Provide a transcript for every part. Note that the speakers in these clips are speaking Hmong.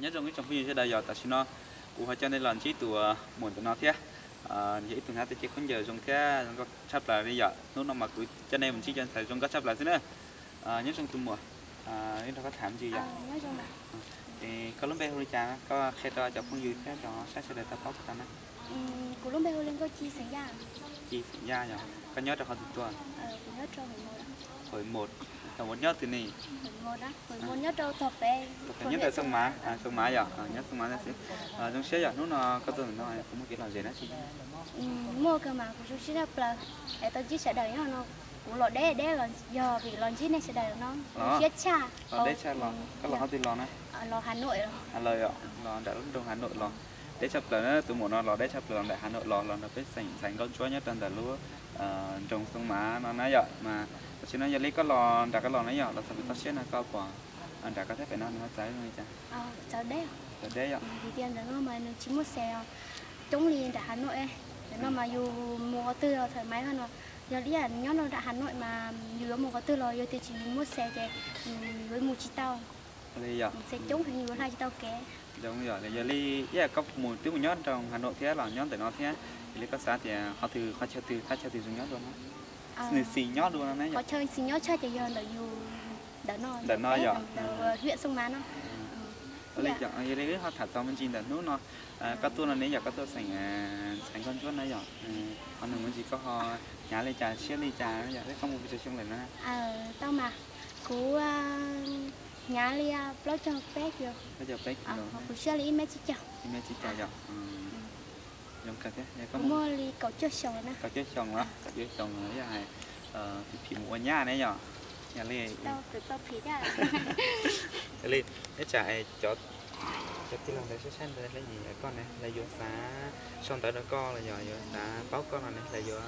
Nyob zoo ib tsoom phooj ywg sawv daws yom, tam sim no kuv ho coj nej los ntsib tus muam ntawm no thiab. Yog ib tug hnav tau cev khaub ncaws zoo thiab zoo nkauj tshaj plaws li yom. Hnub no mas kuv coj nej mus ntsib cov ntxhais zoo nkauj tshaj plaws xwb na. Nyob zoo tus muam, nrog koj tham ntsis yom. Koj lub npe hu li cas, koj qhia rau cov phooj ywg thiab rau saib sawv daws tau paub tau na. Kuv lub npe hu li Nkauj Ci xeem Yaj. Ci xeem Yaj yom. Koj nyob rau qhov twg tuaj? Hauv Mos, Hauv Mos nyob twg ne? Hauv Mos nyob rau tog pem, nyob rau Xoo Mav, Xoo Mav yom, nyob Xoo Mav ntawd xwb. Zoo siab yom, hnub no koj tuaj ntawm no puas muaj kev lom zem dab tsi? Muaj kawg mas, kuv zoo siab tshaj plaws es tau ntsib sawv daws nyob no. Kuv los deb deb los yog vim los ntsib nej sawv daws no, zoo siab tshaj. Los deb tshaj los, koj los qhov twg los na? Los Hà Nội los. Hà Nội, los nram lub nroog Hà Nội los. Deb tshaj plaws na, tus muam no los deb tshaj plaws los nram Hà Nội los, los nrog peb xeem ntxhais nkauj ntsuab nyob rau ntawm lub nroog Xoo Mav no na yom. Mas tam sim no yog li koj los nram koj los na yom, los txog pem toj siab no koj puas, nram koj thiab pem no nws ho txawv zoo li cas? Txawv deb, txawv deb yom. Vim tias ntawm no mas nws tsis muaj xes coob li nram Hà Nội. Ntawm no mas yus mus qhov twg los thoải mái no. Yog li nyob rau nram Hà Nội mas yus yuav mus qhov twg los yog tias tsis muaj xes ces yuav mus tsis tau. Li yom, xes coob heev yuav hla tsis tau kev. Zoo yom, yog li ib yam koj mus twb mus nyob rau Hà Nội thiab los nyob ntawm no thiab, yog li koj xav tias qhov twg, qhov chaw twg, thaj chaw twg zoo nyob dua no? Nws xis nyob dua no ne? Qhov chaw xis nyob tshaj ces yog ntawm yus, ntawm no, ntawm no yom, huyện Sông Mã no. Yog li wb ho tham txog me ntsis ntawm hnub no koj tuaj no ne yom, koj tuaj xeem ntxhais nkauj ntsuab na yom, ho nug me ntsis koj ho hnyav li cas siab li cas yom, thiab koj mus puas tsawg xyoo lawm na? Tau mas, kuv hnyav li plaub caug peb kis, kuv siab li ib mev tsib caug. Ib mev tsib caug yom. Zoo kawg thiab, muaj li kaum cuaj xyoo na. Kaum cuaj xyoo los, kaum cuaj xyoo los yog hais phim mus ua nyab ne yom. Yog li, yog li, ib tsam cov, cov tij laug ntawd saib saib ntawd lawv nyiam koj ne, lawv yuav xav sau ntawv rau koj los yog yuav xav paub koj no ne, lawv yuav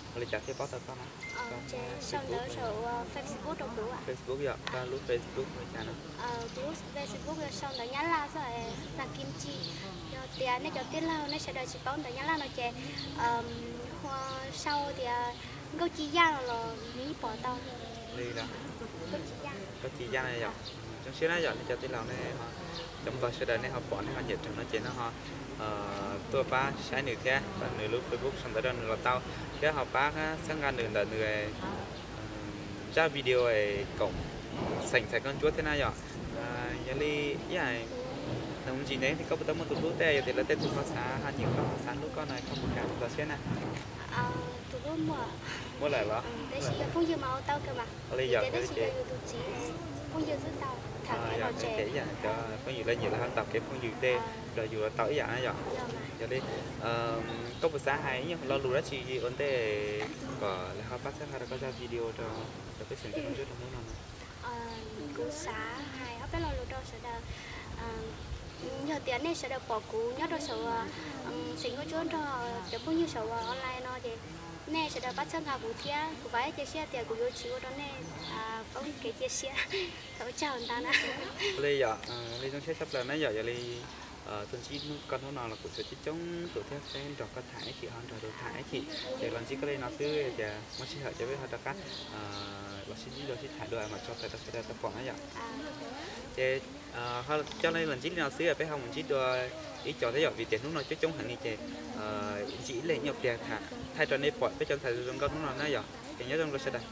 ua li cas thiaj paub tau koj na? Sau ntawv saum Facebook rau kuv. Facebook yom, koj lub Facebook ua li cas no? Kuv lub Facebook yog sau ntawv Nyab Laj xwb, Tag Kim Ci. Yog tias nej cov tij laug nej sawv daws tsis paub ntawv Nyab Laj no ces hu sau tias Nkauj Ci Yaj no los yeej pom tau. Li los, Nkauj Ci Yaj no yom. Zoo siab na yom, nej cov tij laug nej ho, cov npawg sawv daws nej ho pom nej ho nyiam raws no ces no ho tuaj pab saib nws thiab, nws lub Facebook sau ntawv rau nws los tau, thiab ho pab txhawb nqa nws ntawm nws zaj video koom xeem ntxhais nkauj ntsuab thiab na yom. Yog li ib yam, nug me ntsis ne, koj puas tau muaj tus hlub tej, yog tias lawv tej tus ho xav, ho nyiam koj, ho xav hlub koj no koj puas kam tso siab na? Muaj lawm los? Ua li yog, ib yam cov phooj ywg lawv nyiam lawv ho ntaus kev phooj ywg tej rau yus los tau ib yam na yom. Yog li, koj puas xav hais ib nyuag lo lus dab tsi ua ntej kom lawv ho pab txhawb nqa rau koj zaj video rau cov pej xeem nkauj ntsuab rau hnub no na? Kuv xav hais ob peb lo lus rau sawv daws. Yog tias nej sawv daws pom kuv nyob rau saum xeem nkauj ntsuab nrog cov phooj ywg saum online no ces nej sawv daws pab txhawb nqa kuv thiab, kuv vam thiab cia siab tias kuv yuav tsis ua rau nej poob kev cia siab. Thov ua tsaug ntau na. Li yom, li zoo siab tshaj plaws na yom, yog li tuaj ntsib koj hnub no los kuv txhua coob coob tus thiab peb nrog koj tham ib chim ho nrog tus tham ib chim, ces los ntsib koj li no xwb ces muaj sij hawm ces peb ho rov qab los sib ntsib dua sib tham dua mam tso tawm rau sawv daws tau pom na yom. Ces coj li los ntsib li no xwb, peb ho mus ntsib dua ib co thiab yom, vim tias hnub no coob coob heev li ces ntsib ib leeg ib nyuag pliag tham thaij rau nej pom peb cov ntxhais zoo nkauj hnub no na yom. Ces nyob zoo rau sawv daws.